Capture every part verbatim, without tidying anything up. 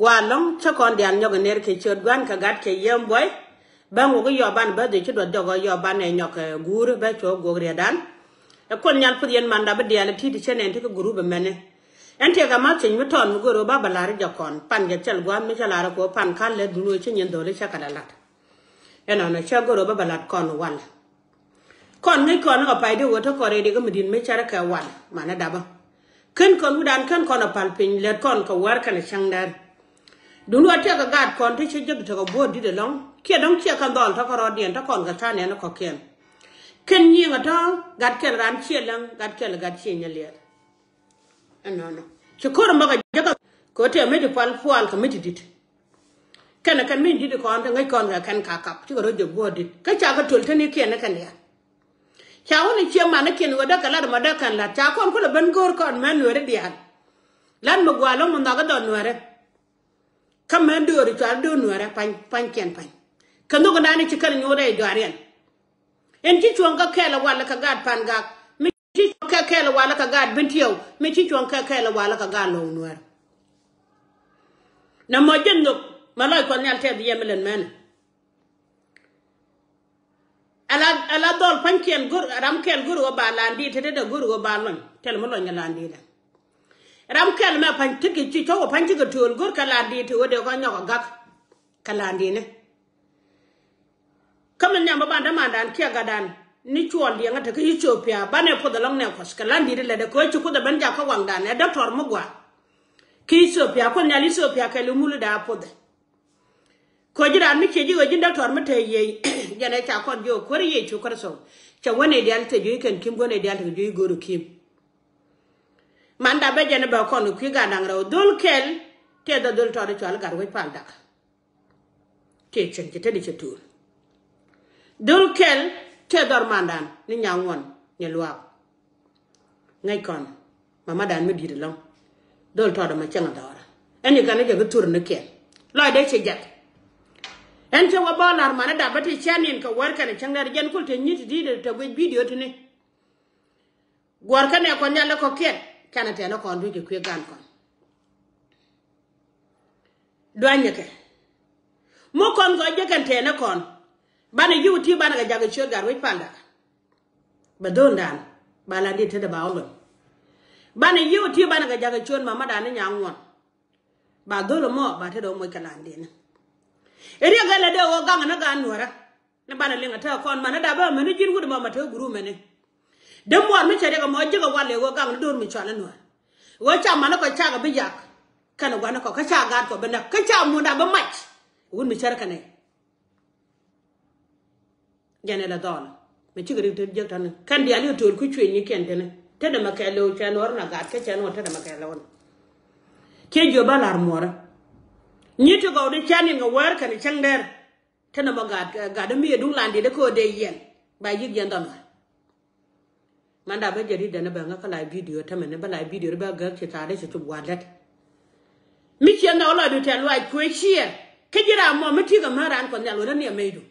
Gua̱a̱ lɔ̱ŋ cä kɔn diaal nyɔk ɛ ner kɛ ciöt gua̱n kɛ gat kɛ yiem buɔy. Bä ŋuɔk i̱ yɔɔban bä dhil ci duɔth jɔk ɛ yɔɔban ɛ nyɔk ɛ guur bä cuɔ guɔk riɛdan. Ɛ Kuoth Nhial puth yɛn manda bä diaal ɛ ti̱ti̱ cä nɛn ti kɛ gurup ɛmɛnɛ. Ɛn tiɛkɛ ma thiec mi tɔɔn mi go̱r ɣöö ba bä la̱r i̱ jɔk kɔn pan jɛ thil gua̱a̱th mi cä la̱r ɛ kuɔ pan ka̱l lɛ duun ɣöö ci nyin dho̱li cä kɛ lɛ la̱t. Ɛnɔnɔ cä go̱r ɣöö ba bä la̱t kɔn wal. Kɔn ŋäc kɔn ɛ kɛ pay di ɣöö te kɔn rɛy di kä mi di̱t mi cärä kɛ wal manɛ dapä. Kän kɔn wi̱dan kän kɔn ɛ pal piny lät kɔn kɛ wäär kɛnɛ cäŋ däär. Duundɛ ɣöö tëëkɛ gaat kɔn ti cä jek tekɛ buɔ̱ɔ̱t di̱t ɛlɔ̱ŋ kiɛ dɔ̱ŋ ciɛ kɛn dhɔl tɔ̱ kärɔɔdiɛn tɔ̱ kɔn kɛ tha̱a̱n nɛn kɔ̱kiɛn. Kän nyiëŋ ɛ tɔ̱ gat kɛl raan ciɛ läŋ gat kɛl gat ciɛ nyɛ liɛɛt. Ɛnɔnɔ ci ko̱r ɛmɔ kɛ jek kɛ ɣöö tëë mi ti pal pual kɛ mi ti di̱t. Kɛnɛ kɛn min di̱t kɔn te ŋäc kɔn kɛ kɛn ka kap cikɛ rɔ jɛ guɔ̱ɔ̱r di̱t kä ca kɛ töl tenikiɛn ni kɛn diaal. Ca wä ni cie manikiɛn ɣöö dee kɛ lat ɛmɔ dee kɛn lat ca kɔn kulɛ ben go̱o̱r kɔn mɛ nueeri diaal. Lat mi gua̱a̱ lo̱ŋ mi nhɔakä dhɔl nueeri. Kä mɛ dööri cual döör nueeri pa̱ny pa̱nykiɛn pa̱ny. Kɛ nhök ɛndan i̱ ci kɛn nyuuth rɛy jɔaariɛn. Ɛn ci cuɔ̱ŋ kä kɛɛl ɛ wal kä gaat pan gak mi ci cuɔ̱ŋ kä kɛɛl ɛ wal kä gaat bin tiɛw mi ci cuɔ̱ŋ kä kɛɛl ɛ wal kä gaat lo̱w nueer. Nɛ mɔ jɛn nhök mɛ lɔc Kuɔth Nhial tɛth yɛ mi lɛn mɛnɛ. Ala ala dhɔl pa̱nykiɛn go̱r ram kɛl go̱r ɣöö ba lan diit te te dee go̱r ɣöö ba lɔny tɛl mi lɔny kɛ lan diit. Ram kɛl mɛ pa̱ny ti kɛ ci cɔw pa̱ny ci kɛ tööl go̱r kɛ lan diit te ɣöö dee kɔn nyɔk ɛ gak. Kɛ lan diit ni. Kä min nhiam bä ban dämandan kiɛ gatdan ni cuɔl diɛŋä te kä Ithiopia banɛ puɔth ɛlɔ̱ŋ nɛ kuɔth kɛ lan di̱t ilɛt ɛ köö ci kuoth ɛ ben jak kä waŋdan ɛ dɔktɔr mi gua̱a̱. Kä Ithiopia kuoth nhial Ithiopia kɛl imul ida puɔthɛ. Köö ji̱ raan mi ciɛ ji̱ ɣöö ji̱n dɔktɔr mi te yiey. Jɛn ɛ ca kɔn jiök kuäär Yecu Kritho. Cɛ wänɛ diaal te jiök kɛn kim guänɛ diaal te jiök go̱o̱r kim. Man dap bä jɛn ɛ bɛ kɔn kɛ kui̱ gatdaŋ rɛw dhol kɛl. Tëë dhɔl dhol tɔɔt i̱ cual gat wec pal dak. Tëë cuɛn ci te di cɛ tuur. Dhol kɛl tëë dhɔr mandan ni nyaŋuɔn ni luaak. Ŋäc kɔn mamadan mi di̱t ɛlɔ̱ŋ. Dhol tɔɔt ɛmɔ cäŋ dhɔra ɛn i̱ kɛn i̱ jɛ bi thur ni kiɛn. Lɔcdɛ ci jɛk. Ɛn cä wä bä la̱r manɛ dap bä ti cä nin kɛ wär kɛn cäŋ dɛr jɛn kul te nyi̱t ti di̱t te guic bidio tini. Guɔ̱rkä nɛ kɔn nhial lɛ kɔ̱kiɛn canɛ tɛn ɛ kɔn duc kɛ kui̱ gan kɔn. Duanyɛ kɛ mi kɔn gɔc jɛ kɛn tɛn ɛ kɔn. Banɛ yiw ti banɛ kɛ jak kɛ ciöt gat wec palda. Bɛ dhondan ba la dit tetdɛ ba wä luɔny. Banɛ yiw ti banɛ kɛ jak kɛ ciöt mamadan ni nyaŋ ŋuɔn. Ba dhol ɛmɔ ba tetdɛ wä moc kɛ landin. Riɛk ɛlɛ dee wä gaŋ ni gan nuɔrä. Ni banɛ liŋ a te kɔn mani dap bä mani ji̱n wut ɛmɔ ma te guru mani. Dee muɔr mi cɛ riɛk ɛmɔ ji̱k ɛ wal ɛ wä gaŋ ni do̱r mi cual ni nuɔr. Wä ca mani kɔ cakɛ bi yak. Kɛn ɛ gua̱n ni kɔ kä ca gaat kɔ bi näk kä ca munda bi mac. Wut mi cär kɛn ɛ. Jɛn ɛ lɛ dhɔl mi cikɛ rik te jiäk tani kɛn diaal i̱ töl ku cuëny ni kiɛn tini. Tetdɛ mɛ kɛɛl lo̱w cɛ nuɔr na gaat kä cɛ nuɔr tetdɛ mɛ kɛɛl lo̱w ni. Ciɛ jiö ba la̱r muɔrä. Nyi ti gɔw di ca nin kɛ wäär kɛn cäŋ dɛr. Tetdɛ mɛ gaat gaat mi ɛ duŋ landit kä dee yɛn ba yi̱k yɛn dhɔn wä. Manda bä jɛ ri dɛn bä ŋä kä la bidio tämɛ ni bä la bidio bä gäk ci thaat dee ci cup gua̱a̱r lät. Mi ciɛ nhɔk lɔcdu tɛ̈th luaac kuëë ciɛ. Kä ji̱ ram mɔ mi ti̱i̱ kɛ män raan kuɔth nhial wä ni ni ameydu.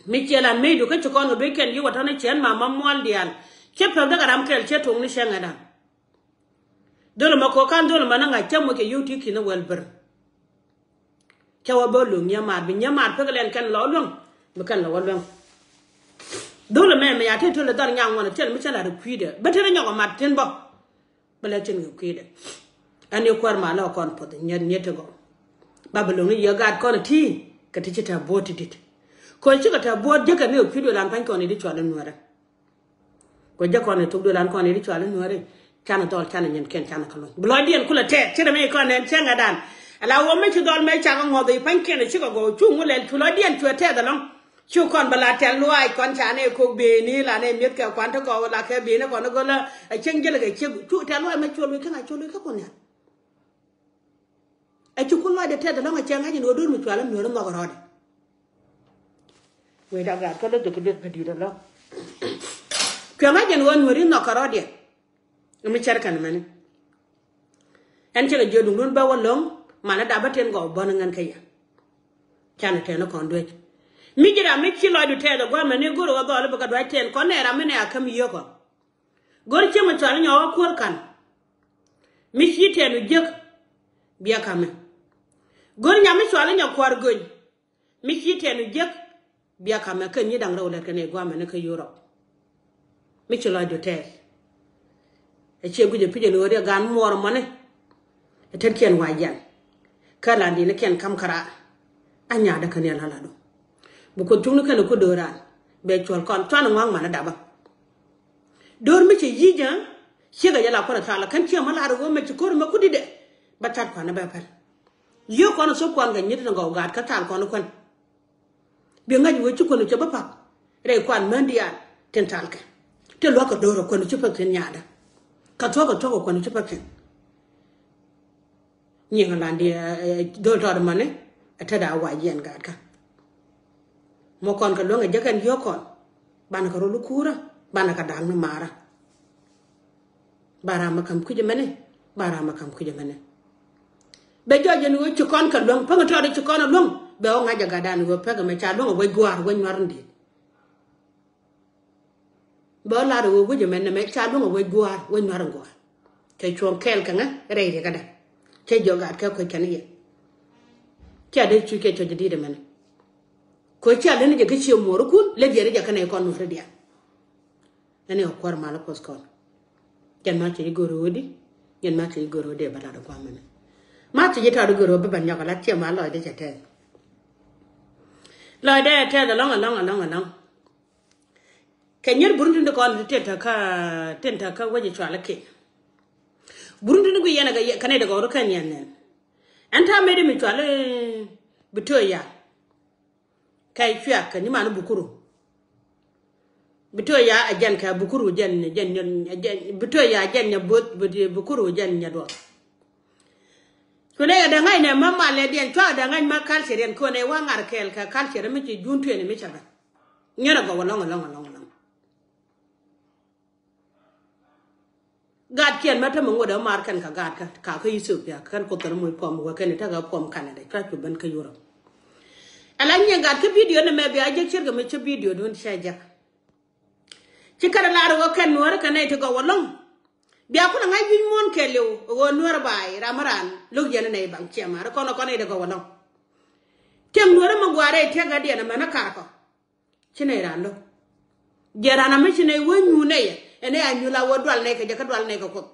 Mi ciɛ lan meydu kä ci kɔn kɛ duec kɛn yi wä tɔ̱ni ciɛn ma ma mual diaal. Ciɛ pek däk a ram kɛl ciɛ tuɔŋni ciɛ ŋɛ̈t an. Dhol ɛmɔ ko̱ ka̱n dhol ɛmɔ ni ŋa̱c cä moc kɛ yio̱w ti ki̱n ɛ wɛl ber. Cä wä bä lo̱ŋ nyiamaar bi nyiamaar pek lɛn kɛn lɔ luäŋ. Bi kɛn lɔ wä luäŋ. Dhol ɛmɛ mɛ ya te töl ɛ dhɔr nyaŋ ŋuɔn ɛ tiɛl mi cä lat ɛ kui̱dɛ bä te rɛ nyɔk ɛ mat tin bä. Bä lɛ tin kɛ kui̱dɛ. Ɛn i̱ kuäär ma lɔ kɔn puɔth nyet nyet ti gɔw. Ba bi lo̱ŋ ni yɛ gaat kɔn ɛ ti kɛ ti ci tɛ buɔt ti dit. Kɔ cikɛ tɛ buɔt jekɛ ni ɛ kui̱dɛ lan pa̱ny kɔn i̱ di cual in nuɛrɛ. Kɔ jɛ kɔn ɛ thok duël an kɔn ɛ di cual in nuɛri. Canɛ dhɔl canɛ nyin kɛn canɛ kä luny bi lɔcdiɛn kulɛ tɛɛth ci rɛ mi kɔn ɛn cɛ ŋɛ dan. Ala wä mi ci dhɔl mɛ cakɛ ŋɔth i̱ pa̱ny kɛn ɛ cikɛ gɔw cuŋ wä lɛl cu lɔcdiɛn cuɛ tɛɛth ɛlɔ̱ŋ. Cu kɔn bɛ la tɛl luaac kɔn canɛ kok beni lanɛ mi̱eth kɛ kuan ti gɔw la kɛ beni kɔn i̱ gɔlä. Ɛ cieŋ jälɛ kɛ ciek cu tɛl luaac mɛ cuɔl wi̱c kä ŋa̱c cuɔl wi̱c kä kun nhial. Ɛ ci kun lɔcdɛ tɛth ɛlɔ̱ŋ ɛ cɛ ŋa̱c ɛn ɣöö do̱r mi cual ɛ nueeri nhɔk rɔɔdɛ. Wecda gaat kä lä dhuk kɛ dueth bä di̱i̱t ɛlɔ̱ŋ. Cuɛ ŋa̱c ɛn ɣöö nueeri nhɔk kɛ rɔɔdɛ. Ɛ mi cär kɛn mɛni. Ɛn cikɛ jiö duŋdun bä wä lo̱ŋ manɛ dap bä tin gɔw bän ŋän kä yɛ. Canɛ tɛn ɛ kɔn duec. Mi ji̱ ram mi ci lɔcdu tɛth ɛ gua̱a̱mɛni go̱r ɛ wä dhɔl i̱ bikɛ duac tɛn kɔn nɛ ram mi nɛ a käm yiëë kɔn. Go̱r cieŋ mi cual inyɔk kä kuäär ka̱n. Mi ci tɛn wi̱c jiäk. Bia kamɛ. Go̱r nyam mi cual i̱ Nyakuar Göny. Mi ci tɛn jiäk. Bia kamɛ kɛ nyi da̱ŋ rɛw lɛt kɛ nɛy guamɛ ni kä Yurop. Mi ci lɔcdu tɛɛth. Ɛ ciɛ guic ɛ pi̱c ɛn ɣöödi ɛ gan muɔɔr ɛmɔni. Ɛ tetkiɛn wac jian. Kä landinikiɛn ka̱m käraar. A nyaatdä kä ni ala latdu. Bi Kuoth cuŋni kɛn ɛ ku do̱ran. Bɛ cuɔl kɔn cuan ŋua̱ŋ man ɛ dapä. Do̱r mi ci yi̱c ɛ ciek ɛ jɛ la kuɔn ɛ thal ɛ kɛn ciɛ mɔ lar ɛ ɣöö mɛ ci ko̱r mɛ ku di̱tdɛ. Bä tat kuan ɛ bɛ päl. Yiëë kɔn ɛ thop kuan kɛ nyiet ni gɔw gaat kä thal kɔn ɛ kuän. Bi ŋa̱c wee ci kuänu cɛ bä pak. Rɛy kuan män diaal tin thalkɛ. Ti lua̱k kɛ do̱r ɛ kuänu ci pek thi̱n nyaatdä. Kɛ thuɔ̱k kɛ thuɔ̱k ɛ kuänu ci pek thi̱n. Nyiŋ a landi dhol tɔɔt mani ɛ te daa wac yɛn gaatkä. Mɔ kɔn kɛ luäŋ ɛ jäkɛn yio̱o̱k kɔn. Banɛ kɛ rol i̱ kuurä banɛ kɛ da̱a̱k ni maarä. Ba ram mi ka̱m kui̱c ɛmɛni. Ba ram mi ka̱m kui̱c ɛmɛni. Bɛ jɔc ɛn ɣöö ci kɔn kɛ luäŋ päŋ tɔɔt ci kɔn ɛ luäŋ. Bɛ ɣöö ŋa̱c ɛ gatdan ɣöö pek ɛmɛ ca luäŋ ɛ wec gua̱a̱r wec nyuar in di̱i̱t. Bɛ ɣöö lar ɣöö wec ɛmɛ nɛmɛ ca luäŋ ɛ wec gua̱a̱r wec nyuar in gua̱a̱r. Cɛ cuɔ̱ɔ̱ŋ kɛɛl kɛ ŋä rɛy riɛkädɛ. Cɛ jiɔk gat kɛ kuec kɛn yɛ. Cia dee cuc kɛ cɔc jɛ di̱i̱t ɛmɛni. Koci a leni jɛ kä cie muɔɔrikun lɛ diɛɛri jɛ kä nɛy kɔn nuɔ̱ɔ̱ri diaal. Ɛn i̱ ɔ kuäär mal ɛ puɔth kɔn. Jɛn ma cɛ ji̱ go̱r ɣöödi. Jɛn ma cɛ ji̱ go̱r ɣöödi ɛ bä lat ɛ gua̱a̱mɛni. Ma cɛ ji̱ ta̱a̱ di go̱r ɣöö bä bän nyɔk ɛ lat ciɛ ma lɔcdɛ cɛ tɛth. Lɔcdɛ ɛ tɛth ɛlɔ̱ŋ ɛlɔ̱ŋ ɛlɔ̱ŋ ɛlɔ̱ŋ. Kɛ nyier burundini kɔn ti tin te kä tin te kä wec ɛ cual i̱ kin. Burundini gui yɛn ɛ kɛ nɛy dɛ gɔw ri kɛn yɛn nɛn. Ɛn ta̱a̱ mëëdi mi cual i̱ Bitoya. Kɛ cuɛk kɛ ni man Bukuru. Bitoya a jɛn kɛ Bukuru jɛn jɛn jɛn Bitoya a jɛn nyɛ both Bukuru jɛn nyɛ duɔth. Kune yɛ dɛ ŋa̱c nɛ ma malɛ diɛn cua dɛ ŋa̱c ma culture yɛn kone wa ŋar kɛɛl kɛ culture mi ci jun tueni mi ca bɛ. Nyɛn a gɔw alɔŋ alɔŋ alɔŋ alɔŋ. Gatkiɛn mɛ tämɛ ŋuɔ̱t ɛ mar kɛn kɛ gatkä ka kä Ethiopia kɛn Kuoth kɛn muc puɔm wä kɛn i̱ tekɛ puɔm Canada cua cu ben kä Europe. Ala nyiɛ gatkä video ni mɛ bia jek cir kɛ mɛ cä video dun cɛ jek. Ci kɛn lar wä kɛn nuɔ̱ɔ̱ri kɛ nɛy ti gɔw alɔŋ. Bia kun ŋa̱c wi̱c muɔ̱ɔ̱n kɛɛliw ɣöö nuɔ̱ɔ̱ri baay ram mi raan lo̱k yɛn nɛy baŋ ciɛ mar kɔn kɔn nɛy ti gɔw alɔŋ. Tiɛŋ nuɔ̱ɔ̱ri mi gua̱a̱r rɛy tiɛk ɛ diɛn ɛmɛn ɛ kar kɔ. Ci nɛy raan lo̱k. Jɛ raan amä ci nɛy wä nyuun nɛy ɛ nɛy a nyuul a wä dual nɛy kɛ jɛ kä dual nɛy kɛ Kuoth.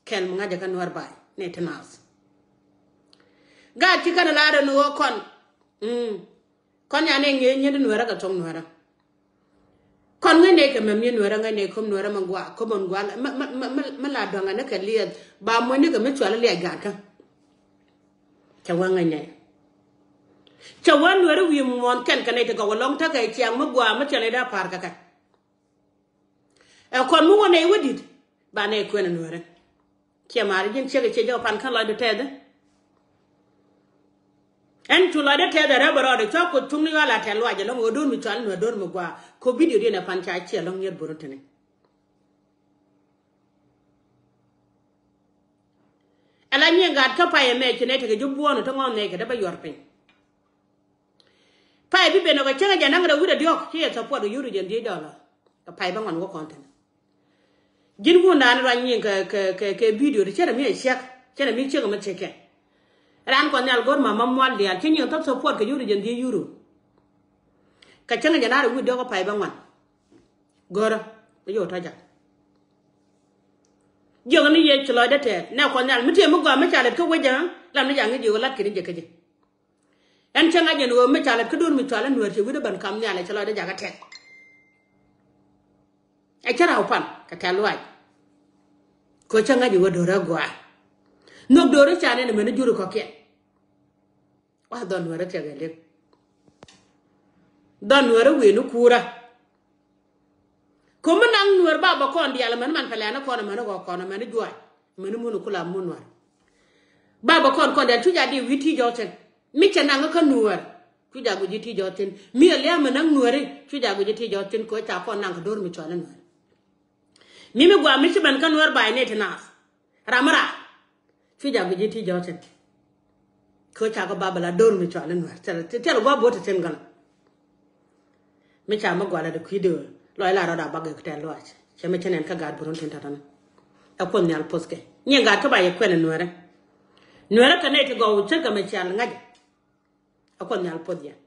Kɛn mi ŋa̱c jɛ kä nuäär ba̱a̱y nɛy ti naath. Gaat ci kɛn la̱rä ni ɣöö kɔn. Mm. Kɔn ya nɛy ŋi̱eec nyiet nuäärä kɛ thok nuäärä. Kɔn ŋäc nɛy kɛ mɛm nyiet nuäärä ŋäc nɛy köp nuäärä mi gua̱a̱ köp mi gua̱a̱ mi la duaŋä ni kɛ liɛth ba muɔ̱ny ni kɛ mi cual liac gaatkä. Cɛ wä ŋäc nɛy. Cɛ wä nuɛri wi̱i̱ muɔ̱ɔ̱n kɛn kɛ nɛy ti gɔw ɛlɔ̱ŋ tekɛ ciaŋ mi gua̱a̱ mi thil nɛy dee pa̱a̱r kɛ kɛ. Ɛ kɔn mi wä nɛy wä di̱t ba nɛy kuɛn ɛ nuɛri. Ciɛ ma̱a̱ri ji̱n ciek ɛ ciɛ jɛ kɛ pan kän lɔcdɛ tɛth. Ɛn cu lɔcdɛ tɛth ɛ rɛp ɛ rɔɔdɛ cua Kuoth cuŋni yual a tɛth luac ɛlɔ̱ŋ ɣöö do̱r mi cual nuɛr do̱r mi gua̱a̱. Ko video diɛn ɛ pan ca ciɛ ɛlɔ̱ŋ nyier bo̱r tini. Ala nyiɛ gat kä pay ɛmɛ ci nɛy tekɛ ji̱ buɔ̱ɔ̱n ɔ te ŋɔ̱ɔ̱n nɛy kɛ te bä yuɔr piny. Pay bi ben ɔ kɛ cäŋ ɛ jɛ naŋ rɛw wi̱cdɛ diɔ̱k ci yɛ support kɛ yuri jɛn dhiec dɔlɔ. Kɛ pay bä ŋuan wä kɔn thi̱n. Ji̱n wundani ruac nyiŋ kɛ kɛ kɛ kɛ video ti cɛ rɛ mi ɛ ciɛk cɛ rɛ mi ciek ɛmɛ ciek kɛ. Ran kɔn nhial go̱r ma ma mual diaal ci nyiŋ thɔp support kɛ yuri jɛn dhiec yuri. Kɛ cäŋ ɛ jɛ naŋ rɛw wi̱cdɛ diɔ̱k kɛ pay bä ŋuan. Go̱rä mi yo̱o̱ tɔ̱ jak. Jiök ni yec ci lɔcdä tɛɛth nɛ kuɔth nhial mi tiee mi gɔaa mi ca lɛt kä wec jɛ ɣä lam ni ca ŋi̱c jiök lat kini jɛ kä ji̱. Ɛn cä ŋa̱c ɛn ɣöö mi ca lɛt kä do̱r mi cual ɛ nuäär ci wi̱cdä ben kam nhial ɛ ci lɔcdä jak ɛ tɛth. Ɛ cä raw pan kɛ tɛ̈th luaac. Kɛ cä ŋa̱c ɛ ɣöö do̱r ɛ gɔaa. Nhök do̱r ɛ ca nɛn ɛmɛn ɛ jur ɛ kɔ̱kiɛn. Wa dhɔl nuɛrä thiak ɛ lek. Dhɔl nuɛrä wi̱i̱ ni kuurä. Ko̱mi naŋ nuɛr ba bä kɔn diaal mɛn man pɛlɛɛni kɔn mɛn ɣɔk kɔn mɛn juac mɛn mun kula mun nuɛr. Ba bä kɔn kɔn diaal cu ja di wi̱i̱ ti jɔk thi̱n mi cɛ naŋ kä nuɛr. Cu ja guic ti jɔk thi̱n mi ɛ lia̱a̱ mɛ naŋ nuɛri cu ja guic ti jɔk thi̱n kɛ ca kɔn naŋ kä do̱r mi cual nuɛr. Mi mi guam mi ci ben kä nuɛr bay ni ti naath. Ram mi raar. Cu jak guic ji̱ ti jɔ̱ɔ̱tin. Kɛ ca kɛ ba bɛ la do̱r mi cual in nuɛr thil gua̱ bo̱o̱t ti tin gäl. Mi ca mi gual a di kui̱ döör lɔc la rɔɔd a bak gɛ kɛ tɛl luaac cɛ mi ci nɛn kä gaat burun tin tɔ̱tɔ̱ni. Ɛ kuoth nhial poth kɛ nyiɛ gaat kä ba yɛ kuɛn in nuɛrɛ. Nuɛrɛ kɛ nɛy ti gɔw cärkɛ mɛ cial ŋa̱cä. A Kuoth Nhial puɔth yɛn.